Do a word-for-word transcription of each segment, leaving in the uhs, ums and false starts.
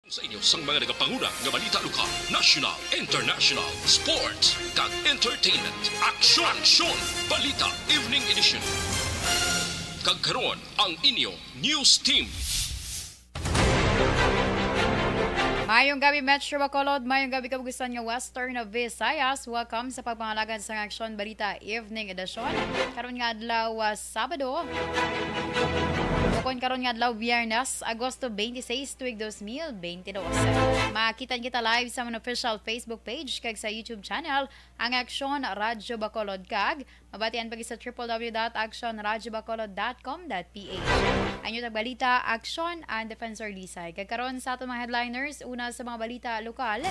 Sa inyo sang mga nagapanguna nga balita lokal, national, international, sports, kag entertainment. Aksyon! Aksyon! Balita Evening Edition. Kag karon ang inyo news team. Mayong gabi, Metro Bacolod. Mayong gabi, kabugusan nga Western Visayas. Welcome sa pagpangalagan sang Aksyon Balita Evening Edition. Karon nga adlaw, ah, Sabado. Bukon karon nga adlaw, Biyernes, Agosto twenty-six, tuig dos mil bente dos. Makita kita live sa amon official Facebook page kag sa YouTube channel, ang Aksyon Radyo Bacolod, kag mabatian pa gid sa triple W dot action radyo bacolod dot com dot P H. Ang inyo tagbalita, Aksyon, ang Defensor Lisay. Kag karon sa aton mga headliners, una sa mga balita lokal,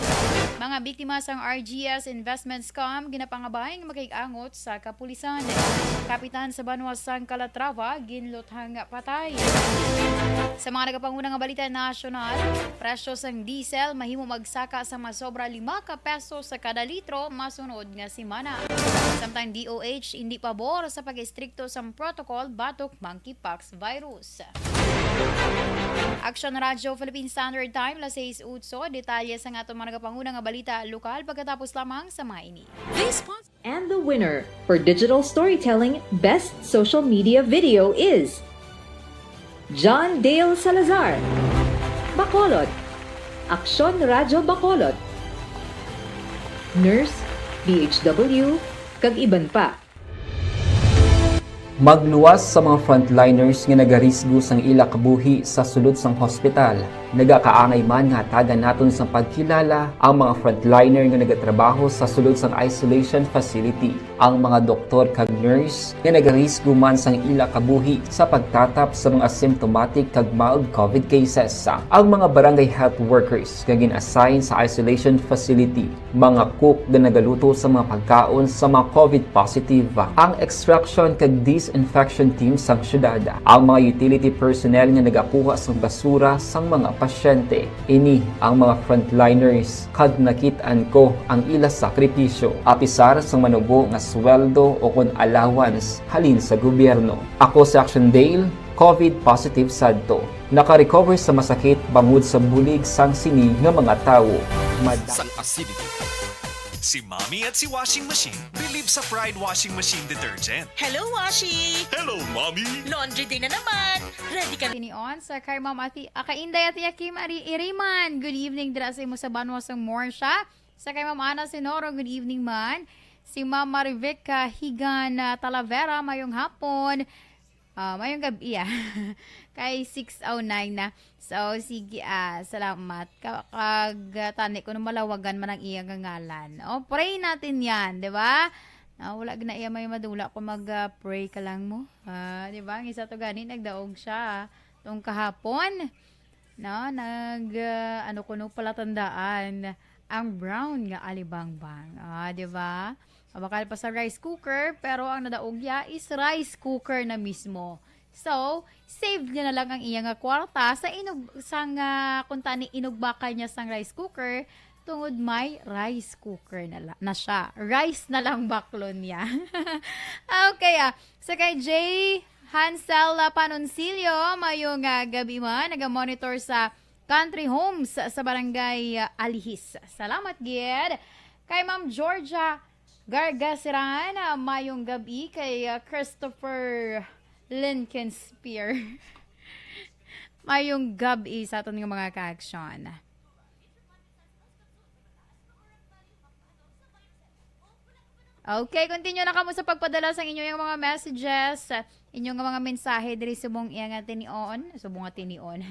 mga biktima sang R G S investment scam ginapangabay nga makig-angot sa kapulisan. Kapitan sa banwa sang Calatrava ginluthang patay. Sa mga nagapanguna nga balita nasyonal, presyo sang diesel mahimo magsaka sa masobra lima ka pesos sa kada litro masunod nga semana. Samtang D O H indi pabor sa pag-istrikto sang protocol batok monkeypox virus. Aksyon Radyo Philippine Standard Time, las seis utso. Detalye sa aton mga nagapanguna nga balita lokal pagkatapos lamang sa mga ini. This pos- And the winner for digital storytelling best social media video is John Dale Salazar, Bacolod, Aksyon Radyo Bacolod, Nurse, D H W, kag iban pa. Magluwas sa mga frontliners nga nagarisgo sang ila kabuhi sa sulod sang hospital. Nagakaangay man nga hatagan naton sang pagkilala ang mga frontliner nga nagatrabaho sa sulod sang isolation facility, ang mga doktor kag nurse nga nagarisgo man sang ila kabuhi sa pagtatap sa mga symptomatic kag mild COVID cases, ang mga barangay health workers nga gin-assign sa isolation facility, mga cook nga nagaluto sa mga pagkaon sa mga COVID positive, ang extraction kag disinfection team sang syudad, ang mga utility personnel nga nagakuha sang basura sang mga pasyente. Ini ang mga frontliners, kag nakit-an ko ang ila sakripisyo. Apisar sang manubo nga sweldo o kon allowance halin sa gobyerno. Ako si Action Dale, COVID positive sadto. Naka-recover sa masakit bangod sa bulig sang sini nga mga tawo. Mad- sang acidity. Si Mommy at si Washing Machine believe sa Pride Washing Machine Detergent. Hello, Washi! Hello, Mommy! Laundry day na naman! Ready ka Tinion sa kay Ma'am Ati, ah, kay Inday Ati Akim Ari Iriman. Good evening dira sa imo sa banwa sang Morsha. Sa kay Ma'am Ana Senoro, good evening man. Si Ma'am Marivica Higan, ah, Talavera, mayong hapon. Ah, mayong gabi, ah. Kay six oh nine na. So, sige, ah, salamat. Ka- Kag, ah, tani ko malawagan man ang iya nga ngalan. Oh, pray natin yan, di ba? Ah, wala gina iya may madula kung mag-pray ka lang mo. Ah, di ba? Ang isa to gani, nagdaog siya. Tong kahapon, no? Nag, ah, ano ko no, palatandaan ang brown nga alibangbang. Ah, di ba? Mabakal pa sa rice cooker, pero ang nadaog niya is rice cooker na mismo. So, save niya na lang ang iya nga kwarta sa inug sang, ah, kung tani inugbakal niya sang rice cooker, tungod may rice cooker na, la- na siya. Rice na lang baklon niya. Okay, ah. Sa kay J Hansel, ah, Panoncillo, mayong, ah, gabi man, naga-monitor sa Country Homes sa barangay, ah, Alihis. Salamat gid. Kay Ma'am Georgia Gargasiran, ah, mayong gabi. Kay, ah, Christopher Linkenspear. Mayong gabi sa aton nga mga ka-action. Okay, continue na kamo sa pagpadala sa inyo yung mga messages, inyo nga mga mensahe diri subong iya nga tinion, subong nga tinion.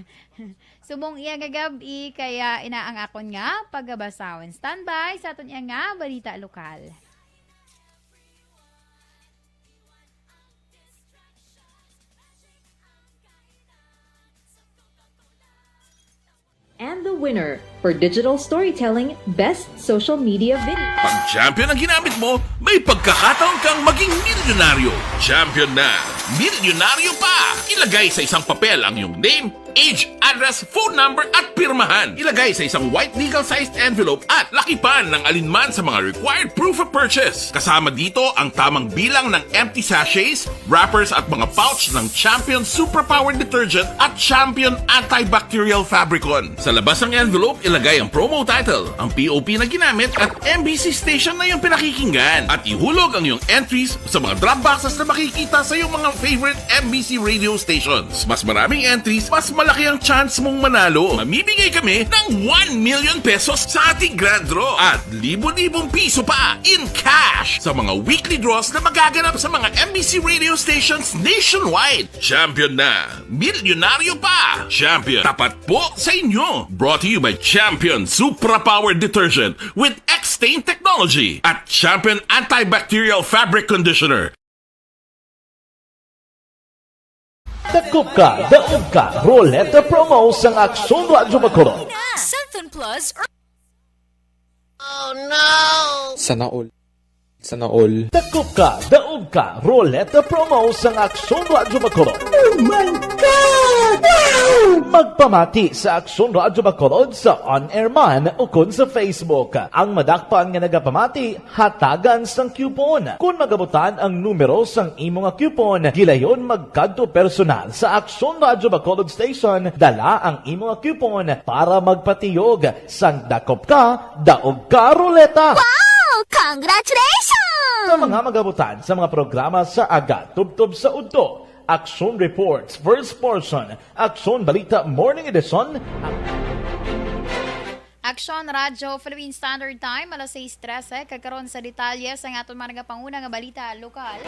Subong iya nga gab-i, kaya ina ang akon nga pagabasahon. Standby sa aton iya nga balita lokal. And the winner for digital storytelling best social media video. Pag champion ang ginamit mo, may pagkakataon kang maging milyonaryo. Champion na, milyonaryo pa! Ilagay sa isang papel ang iyong name, age, address, phone number, at pirmahan. Ilagay sa isang white legal-sized envelope at lakipan ng alinman sa mga required proof of purchase. Kasama dito ang tamang bilang ng empty sachets, wrappers, at mga pouch ng Champion Suprapower Detergent at Champion Antibacterial Fabricon. Sa labas ng envelope, ilagay ang promo title, ang P O P na ginamit, at M B C station na iyong pinakikinggan. At ihulog ang iyong entries sa mga drop boxes na makikita sa iyong mga favorite M B C radio stations. Mas maraming entries, mas malaki ang chance mong manalo. Mamimigay kami ng one million pesos sa ating grand draw at libo-libong piso pa in cash sa mga weekly draws na magaganap sa mga M B C radio stations nationwide. Champion na! Milyonaryo pa! Champion, tapat po sa inyo! Brought to you by Champion Supra Power Detergent with X-Stain Technology at Champion Antibacterial Fabric Conditioner. Dakop ka, daog ka, Roleta Promo sang Aksyon Radyo Bacolod. Cellphone Plus or Sana all. Sana all. Dakop ka, daog ka, Roleta Promo sang Aksyon Radyo Bacolod. Oh my God! Wow! Magpamati sa Aksyon Radyo Bacolod sa on-air man ukon sa Facebook. Ang madakpan nga nagapamati, hatagan sang coupon. Kon magabutan ang numero sang imo nga coupon, gilayon magkadto personal sa Aksyon Radyo Bacolod Station, dala ang imo nga coupon para magpatiyog sang dakop ka, daog ka, Roleta. Wow! Congratulations! Sa mga magabutan sa mga programa sa aga, tubtob sa udto, Aksyon Reports, First Portion, Aksyon Balita Morning Edition, Aksyon Radyo Philippine Standard Time, alas sais trese. Kag karon sa detalye sang aton mga nagapanguna nga balita lokal.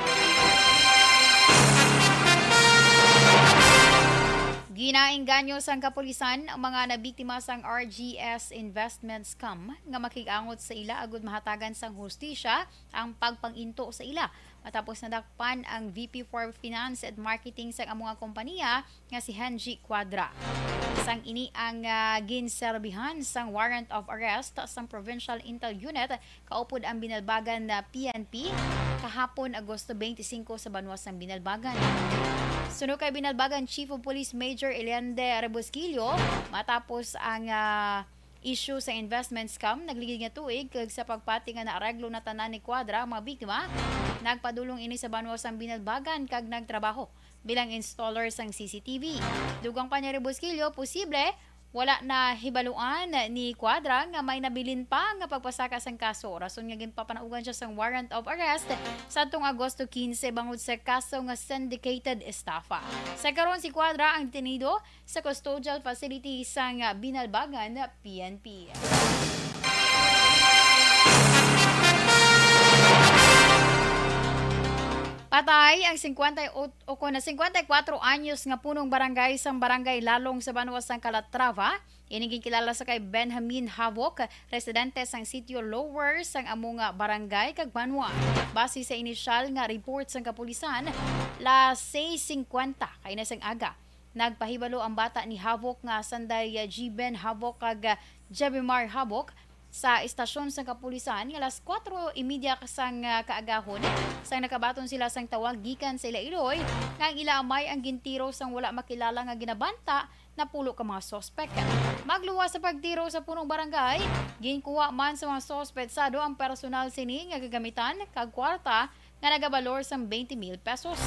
Ginaengganyo sang kapulisan ang mga nabiktima sang R G S investment scam nga makig-angot sa ila agud mahatagan sang hustisya ang pagpang-into sa ila matapos nadakpan ang V P for Finance and Marketing sang amo nga kompanya nga si Henji Cuadra. Sang ini ang, ah, ginserbihan sang warrant of arrest sang Provincial Intel Unit kaupod ang Binalbagan na P N P kahapon, Agosto twenty-five, sa banwa sang Binalbagan. Suno kay Binalbagan Chief of Police Major Eliande Rebusquillo, matapos ang, ah, issue sa investment scam nagligid nga tuig, kag sa pagpati nga naareglo na tanan ni Cuadra ang mga biktima, nagpadulong ini sa banwa sang Binalbagan kag nagtrabaho bilang installer sang C C T V. Dugang pa ni Rebusquillo, posible wala na hibaluan ni Cuadra nga may nabilin pa nga pagpasaka sang kaso, rason nga ginpapanaugan siya sang warrant of arrest sadtong Agosto quince bangod sa kaso nga syndicated estafa. Sa karon, si Cuadra ang detenido sa custodial facility sang Binalbagan P N P. Patay ang singkwenta y ocho, o kon singkwenta y kuwatro anyos nga punong barangay sang Barangay Lalong sa banwa sang Calatrava. Ini ginkilala sa kay Benjamin Havok, residente sang sitio Lower sang amo nga barangay kag banwa. Base sa inisyal nga report sang kapulisan, las seis singkwenta kaina sang aga, nagpahibalo ang bata ni Havok nga sanday, ah, Jiben Havok kag, ah, Jebimar Havok sa istasyon sang kapulisan nga alas kuwatro y media sang, ah, kaagahon, sang nakabaton sila sang tawag gikan sa ila iloy nga ang ila amay ang gintiro sang wala makilala nga ginabanta napulo ka mga suspek. Magluwas sa pagtiro sa punong barangay, ginkuha man sa mga suspetsado ang personal sini nga gagamitan kag kwarta nga nagabalor sang twenty mil pesos.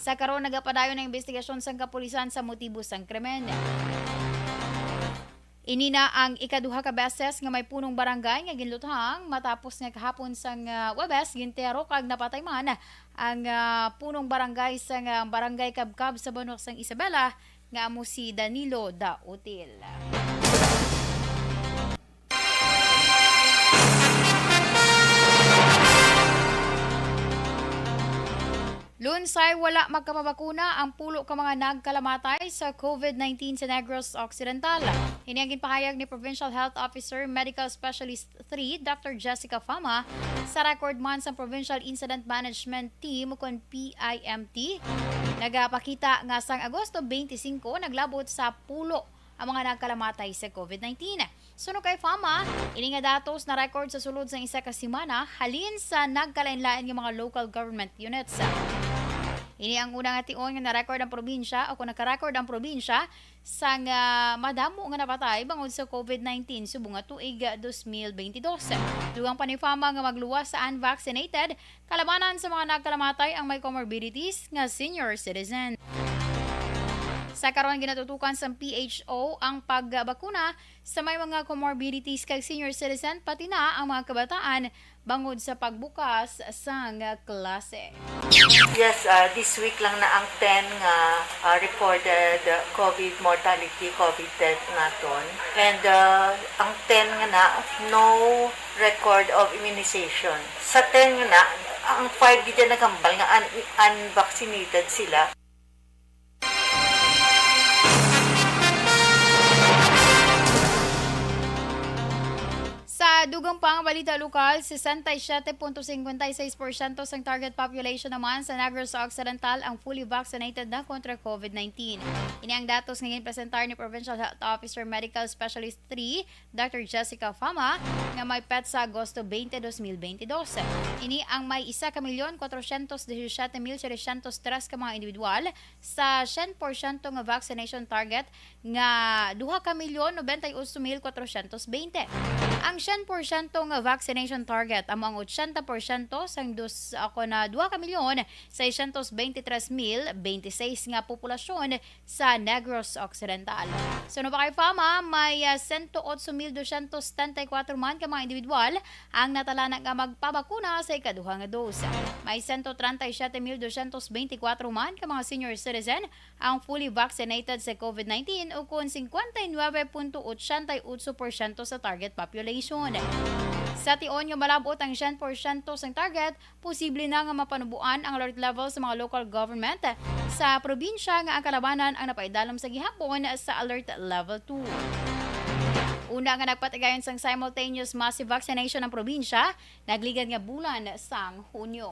Sa karon, nagapadayon ang imbestigasyon sang kapulisan sa motibo sang krimen. Ini na ang ikaduha ka beses nga may punong barangay nga ginluthang matapos nga kahapon sang, ah, Huwebes gintero kag napatay man ang, ah, punong barangay sang, ah, Barangay Kabkab sa banwa sang Isabela nga amo si Danilo Dautil. Lunsay wala magkapabakuna ang pulo ka mga nagkalamatay sa COVID nineteen sa Negros Occidental. Ini ang ginpahayag ni Provincial Health Officer Medical Specialist three, Doctor Jessica Fama, sa record man sa Provincial Incident Management Team, kon P I M T. Nagapakita nga sang Agosto twenty-five, naglabot sa pulo ang mga nagkalamatay sa COVID nineteen. Suno kay Fama, ini nga datos na-record sa sulod sang isa ka semana halin sa nagkalainlain nga mga local government units. Ini ang una nga tion nga na-record ang probinsya o kung naka-record ang probinsya sang, ah, madamo nga napatay bangod sa COVID nineteen subong nga tuig, ah, dos mil bentidós. Dugang pa ni Fama nga magluwas sa unvaccinated kalabanan sa mga nagkalamatay ang may comorbidities nga senior citizen. Sa karon, ginatutukan sang P H O ang pagbakuna sa may mga comorbidities kag senior citizen, pati na ang mga kabataan bangod sa pagbukas sang klase. Yes, ah, this week lang na ang ten nga, ah, recorded, ah, COVID mortality, COVID death naton. And, ah, ang ten nga na, no record of immunization. Sa ten nga na, ang five gid dyan naghambal nga un-, unvaccinated sila. Sa dugang pa nga balita lokal, sesenta y siete punto cincuenta y seis por ciento sang target population naman sa Negros Occidental ang fully vaccinated na kontra COVID nineteen. Ini ang datos nga ginpresentar ni Provincial Health Officer Medical Specialist three, Doctor Jessica Fama, nga may petsa Agosto twenty, dos mil bentidós. Ini ang may isa ka milyon, kwatrosyentos disisiete mil, setecientos tres ka mga individual sa syen porsyento nga vaccination target nga duha ka milyon, nobenta y ocho mil kwatrosyentos bente. Ang syen porsyento nga vaccination target amo ang ochenta porsyento sang dos, ako na, duha ka milyon, seiscientos veintitrés mil veintiséis nga populasyon sa Negros Occidental. Suno pa kay Fama, may, ah, sento otso mil dosyentos setenta y kuwatro man ka mga individual ang natalana nga magpabakuna sa ikaduha nga dose. May sento treinta y siete mil dosyentos beintikwatro man ka mga senior citizen ang fully vaccinated sa COVID nineteen, ukon cincuenta y nueve punto ochenta y ocho por ciento sa target population. Sa tion nga malab-ot ang syen por ciento sang target, posible na nga mapanuboan ang alert level sa mga local government sa probinsya nga ang kalabanan ang napaidalom sa gihapon sa alert level two. Una nga nagpatigayon sang simultaneous massive vaccination ang probinsya, nagligad nga bulan sang Hunyo.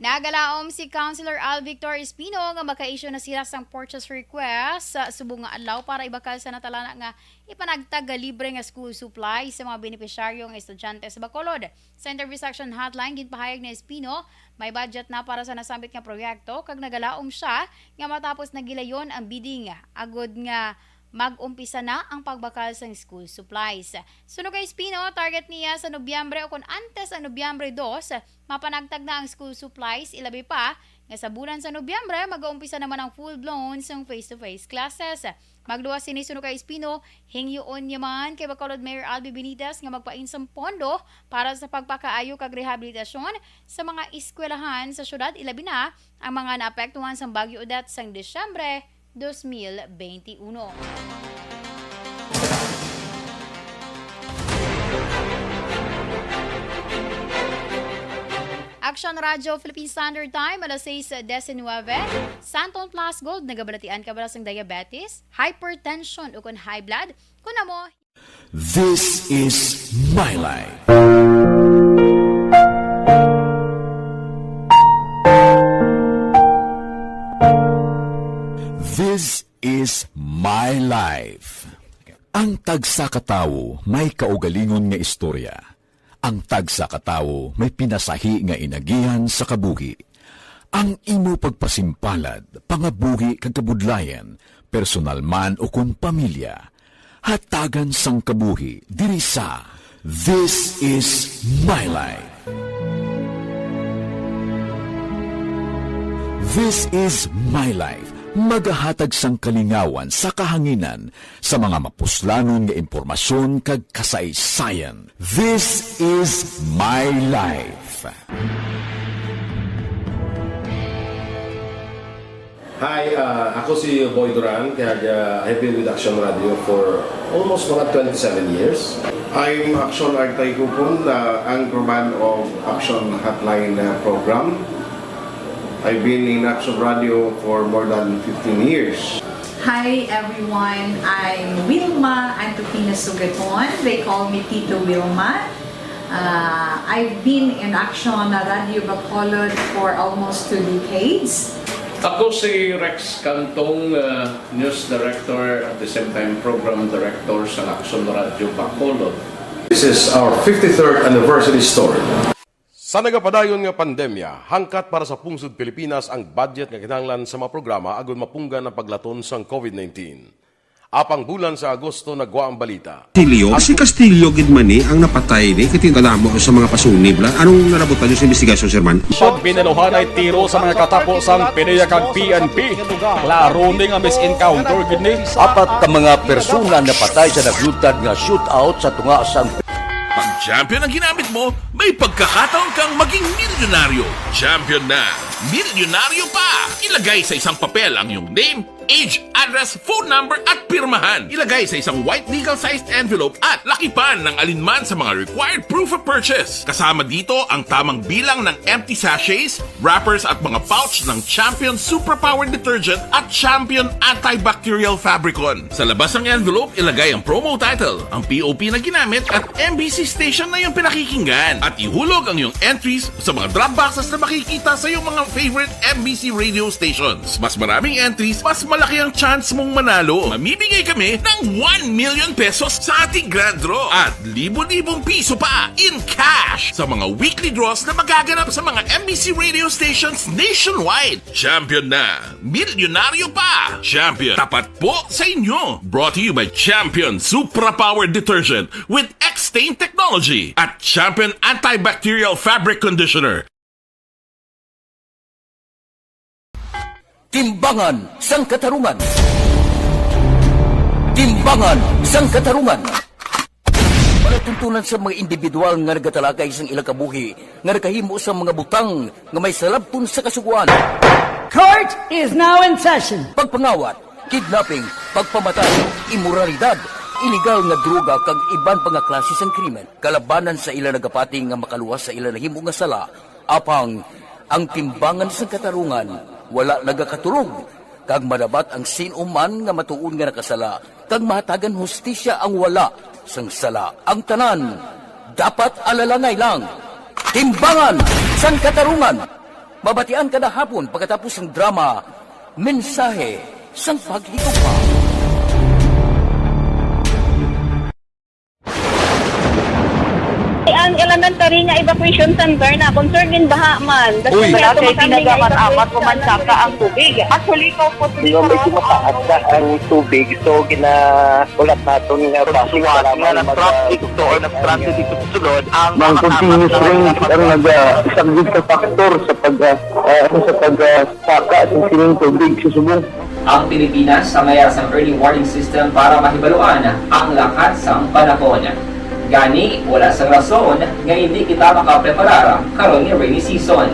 Nagalaom si Councilor Al Victor Espino nga maka-issue na sila sang purchase request sa subong nga adlaw para ibakal sa natalana nga ipanagtag nga libre nga school supplies sa mga benepisyaryo nga estudyante sa Bacolod. Sa interview sa Action Hotline, ginpahayag ni Espino, may budget na para sa nasambit nga proyekto kag nagalaom sia nga matapos na gilayon ang bidding agod nga mag-umpisa na ang pagbakal sang school supplies. Suno kay Espino, target niya sa Nobyembre o kon antes ang Nobyembre dos, mapanagtag na ang school supplies, ilabi pa nga sa bulan sa Nobyembre mag-umpisa naman ang full-blown sang face-to-face classes. Magluwas sini, suno kay Espino, hingyoon niya man kay Bacolod Mayor Albi Benitez nga magpain sang pondo para sa pagpakaayo kag rehabilitasyon sa mga eskwelahan sa syudad, ilabi na ang mga naapektuhan sang Bagyo Odette sang Disyembre dos mil beintiuno. Action Radio Philippine Standard Time, alas sais diecinuebe. Santon Plus Gold, nagabalatian ka bala sang diabetes, hypertension, ukon high blood? Kon amo, This is My Life. This is My Life. Ang tagsa ka tawo may kaugalingon nga istorya. Ang tagsa ka tawo may pinasahi nga inagihan sa kabuhi. Ang imo pagpasimpalad, pangabuhi kag kabudlayan, personal man o kon pamilya, hatagan sang kabuhi diri sa This Is My Life. This Is My Life, magahatag sang kalingawan sa kahanginan sa mga mapuslanon nga impormasyon kag kasaysayan. This Is My Life. Hi, ah, ako si Boy Duran, kag, ah, I've been with Action Radio for almost mga twenty-seven years. I'm Action Artay Kupon, the anchorman of Action Hotline, ah, program. I've been in Action Radio for more than fifteen years. Hi everyone, I'm Wilma Antokina Sugaton. They call me Tito Wilma. Uh, I've been in Action Radio Bacolod for almost two decades. Ako si Rex Cantong, uh, news director at the same time program director sa Action Radio Bacolod. This is our fifty-third anniversary story. Sa nagapadayon nga pandemya, hangkat para sa pungsod Pilipinas ang budget nga kinahanglan sa mga programa agud mapunggan ang paglaton sang COVID nineteen. Apang bulan sa Agosto nagwa ang balita. Castillo? Si Castillo gid man ni ang napatay ni, kay kadamo sa mga pasunib la. Anong nalabutan niyo sa investigasyon, Sir Man? Pagbinunuhan ay tiro sa mga katapo sang PDEA kag P N P. Klaro ni nga mis-encounter gid ni. Apat ka mga persona napatay sa naglutad nga shootout sa tunga sang Pag champion ang ginamit mo, may pagkakataon kang maging milyonaryo. Champion na! Milyonaryo pa! Ilagay sa isang papel ang iyong name, age, address, phone number, at pirmahan. Ilagay sa isang white legal-sized envelope at lakipan ng alinman sa mga required proof of purchase. Kasama dito ang tamang bilang ng empty sachets, wrappers at mga pouch ng Champion Superpower Detergent at Champion Antibacterial Fabricon. Sa labas ng envelope, ilagay ang promo title, ang P O P na ginamit, at M B C station na iyong pinakikinggan. At ihulog ang iyong entries sa mga drop boxes na makikita sa iyong mga favorite M B C radio stations. Mas maraming entries, mas malaki ang chance mong manalo. Mamimigay kami ng one million pesos sa ating grand draw at libo-libong piso pa in cash sa mga weekly draws na magaganap sa mga M B C radio stations nationwide. Champion na! Milyonaryo pa! Champion, tapat po sa inyo! Brought to you by Champion Supra Power Detergent with X-Stain Technology at Champion Antibacterial Fabric Conditioner. Timbangan sang Katarungan. Timbangan sang Katarungan. Palatuntunan sa mga individual nga nagatalakay sang ilang kabuhi nga nakahimo sang mga butang nga may salabton sa Kasugoan. Court is now in session. Pagpangawat, kidnapping, pagpamatay, imoralidad, iligal nga droga kag iban pa nga klase sang krimen kalabanan sa ila nagapati nga makaluwas sa ila nahimo nga sala. Apang ang Timbangan sang Katarungan wala nagakatulog, kag madapat ang sin-o man nga matuod nga nakasala, kag mahatagan hustisya ang wala sang sala. Ang tanan dapat alalangay lang. Timbangan sang Katarungan, mabatian kada hapon pagkatapos sang drama, Mensahe sang Paghigugma. Ang elementary nga evacuation center na concerned din baha man. Uy. Wala kay tinaga man amat ko man saka ang tubig. Actually, ko po. Di ba may kumakaat na ang tubig, so ginaulat naton nga basi nga nag-traffic to or nag-transit dito sa sulod ang mga continuous rain ang nagasaglit sa factor sa pag, ah, ah, sa pag, ah, saka sa sining tubig sa subong. Ang Pilipinas sa mayar sang early warning system para mahibaluan ang lakat sang panahon. Gani, wala sang rason nga hindi kita makapreparar karon nga rainy season.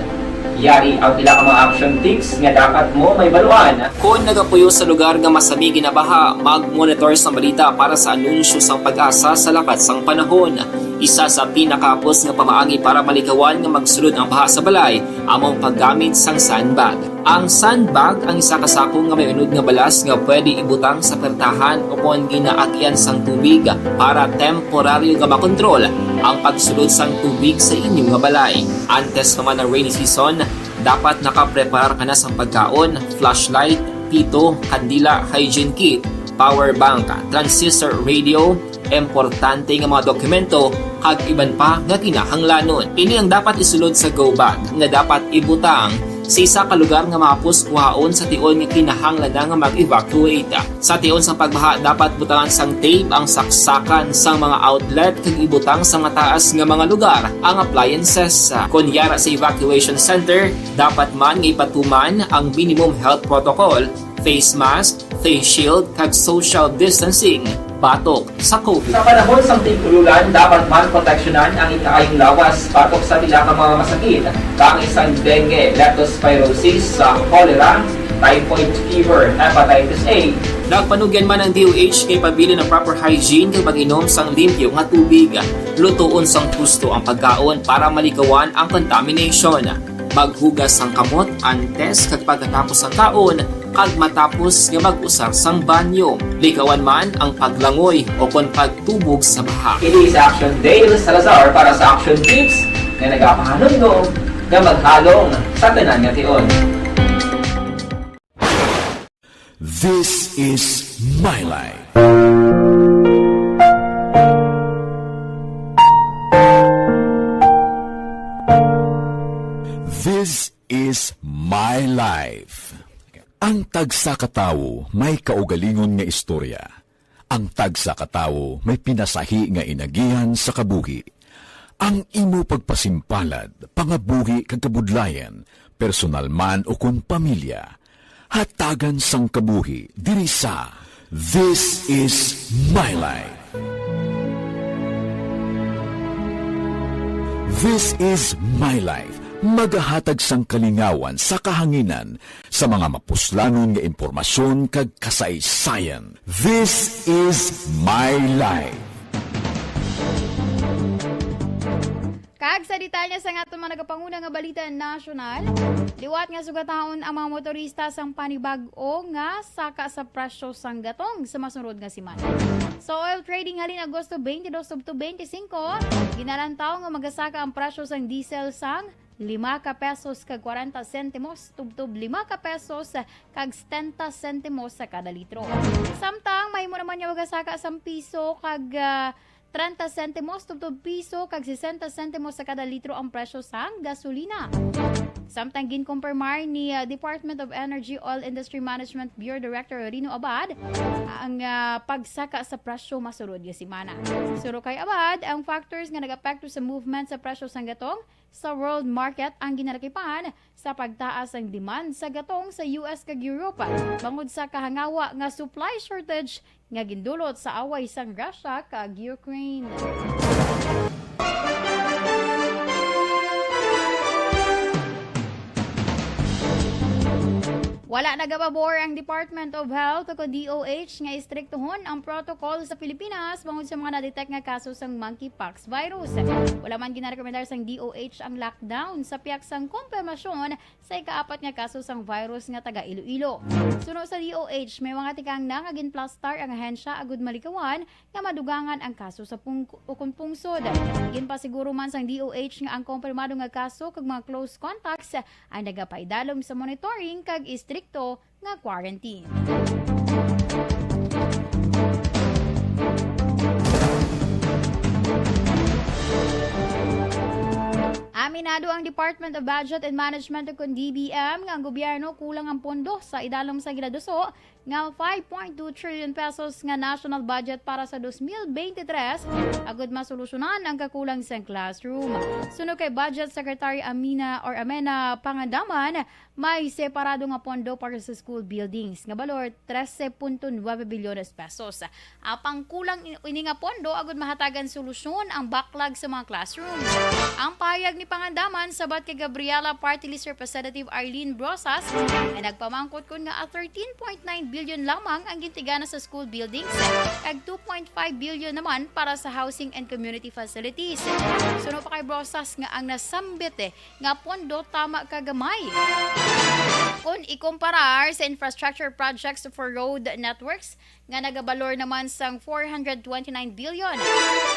Yari ang pila ka mga action tips nga dapat mo mahibaluan. Kon nagapuyo sa lugar nga masami ginabaha, mag-monitor sang balita para sa anunsyo sang PAGASA sa lakat sang panahon. Isa sa pinakahapos nga pamaagi para malikawan nga magsulod ang baha sa balay amo ang paggamit sang sandbag. Ang sandbag ang isa ka sako nga may unod nga balas nga pwede ibutang sa pertahan ukon ginaagian sang tubig para temporaryo nga makontrol ang pagsulod sang tubig sa inyo nga balay. Antes pa man ang rainy season, dapat nakapreparar ka na sang pagkaon, flashlight, pito, kandila, hygiene kit, power bank, transistor radio, importante nga mga dokumento, kag iban pa nga kinahanglanon. Ini ang dapat isulod sa go bag nga dapat ibutang sa isa ka lugar nga mahapos kuhaon sa tion nga kinahanglan na nga mag-evacuate. Sa tion sang pagbaha, dapat butangan sang tape ang saksakan sang mga outlet kag ibutang sa mataas nga mga lugar ang appliances. Kon yara sa evacuation center, dapat man nga ipatuman ang minimum health protocol, face mask, face shield, kag social distancing batok sa COVID. Sa panahon sang tig-ulolan, dapat man proteksyonan ang ikaayong lawas batok sa pila ka mga masakit, kaangay sang dengue, leptospirosis, sa cholera, typhoid fever, hepatitis A. Nagpanugyan man ang D O H nga ipabilin ang proper hygiene kag mag-inom sang limpyo nga tubig. Lutoon sang husto ang pagkaon para malikawan ang contamination. Maghugas sang kamot antes kag pagkatapos sang kaon, kag matapos nga mag-usar sang banyo. Likawan man ang paglangoy ukon pagtubog sa baha. Ini si Action Dale Salazar para sa Action Tips nga nagapahanumdom nga maghalong sa tanan nga tion. This is My Life. is my life. Ang tagsa ka tawo may kaugalingon nga istorya. Ang tagsa ka tawo may pinasahi nga inagihan sa kabuhi. Ang imo pagpasimpalad, pangabuhi kag kabudlayan, personal man o kon pamilya, hatagan sang kabuhi diri sa This Is My Life. This Is My Life, magahatag sang kalingawan sa kahanginan sa mga mapuslanon nga impormasyon kag kasaysayan. This Is My Life. Kag sa detalye sa aton mga nagapanguna nga balita nasyonal, liwat nga sugataon ang mga motorista sang panibag-o nga saka sa presyo sang gatong sa masunod nga semana. Sa oil trading halin Agosto twenty-two tubtob twenty-five, ginalantaw nga magasaka ang presyo sang diesel sang lima ka pesos kag kwarenta sentimos tubtob lima ka pesos kag setenta sentimos sa kada litro. Samtang mahimo naman nga magasaka sang piso kag, ah, trenta sentimos tubtob piso kag sesenta sentimos sa kada litro ang presyo sang gasolina. Samtang ginkumpirmar ni, ah, Department of Energy Oil Industry Management Bureau Director Rino Abad ang, ah, pagsaka sa presyo masunod nga semana. Suno kay Abad, ang factors nga nag-apekto sa movement sa presyo sang gatong sa world market ang ginalakipan sa pagtaas ang demand sa gatong sa U S kag Europe bangod sa kahangawa nga supply shortage nga gindulot sa away sang Russia kag Ukraine. Wala nagapabor ang Department of Health o kon D O H nga istriktohon ang protocol sa Pilipinas bangod sa mga na-detect nga kaso sang monkeypox virus. Wala man ginarekomendar sang D O H ang lockdown sa pihak sang kumpirmasyon sa ikaapat nga kaso sang virus nga taga Iloilo. Suno sa D O H, may mga tikang na nga ginplastar ang ahensya agud malikawan nga madugangan ang kaso sa pung-, ukon pungsod. Ginpasiguro man sang D O H nga ang kumpirmado nga kaso kag mga close contacts ang nagapaidalom sa monitoring kag istrikto nga quarantine. Aminado ang Department of Budget and Management o kon D B M nga ang gobyerno kulang ang pondo sa idalom sa ginaduso nga five point two trillion pesos nga national budget para sa dos mil bente tres, agud masolusyonan ang kakulang sang classroom. Suno kay Budget Secretary Amina or Amena Pangandaman, may separado nga pondo para sa school buildings nga balor trese punto nuebe bilyones pesos. Apang kulang in-, ini nga pondo agud mahatagan solusyon ang backlog sa mga classrooms. Ang pahayag ni Pangandaman sabat kay Gabriela Party List Representative Arlene Brosas ay nagpamangkot kon nga thirteen point nine billion lamang ang gintigana sa school buildings kag two point five billion naman para sa housing and community facilities. Suno pa kay Brosas nga ang nasambit, eh, nga pondo tama ka gamay. Kon ikumparar sa infrastructure projects for road networks nga nagabalor naman sang four hundred twenty-nine billion,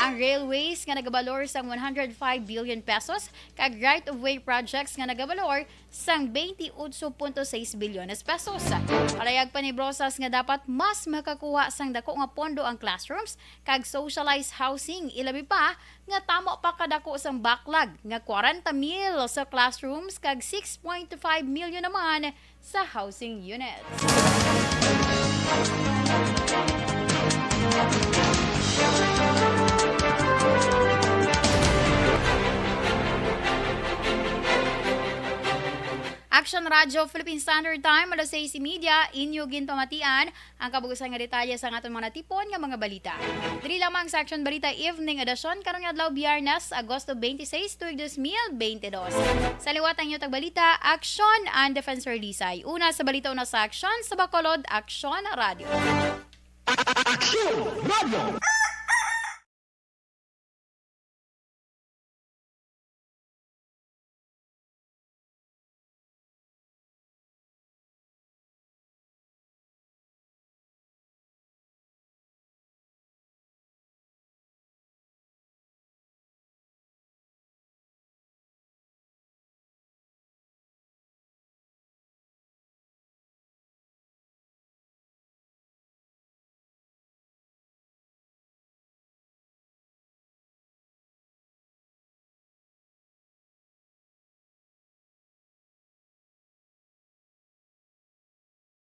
ang railways nga nagabalor sang one hundred five billion pesos, kag right-of-way projects nga nagabalor sang twenty-eight punto sais bilyones pesos. Palayag pa ni Brosas nga dapat mas makakuha sang dako nga pondo ang classrooms kag socialized housing, ilabi pa nga tamo pa kadako sang backlog nga kwarenta mil sa classrooms kag six point five million naman sa housing units. Action Radio Philippine Standard Time, alas sais y media, inyo ginpamatian ang kabug-osan nga detalye sa aton mga natipon nga mga balita. Diri lamang sa Action Balita Evening Edition karong adlaw, Biyernes, Agosto twenty-six, tuig dos mil bente dos. Sa liwat ang inyo tagbalita, Action and Defensor Lisay. Una sa balita, una sa Action, sa Bacolod, Action Radio. Action Radio!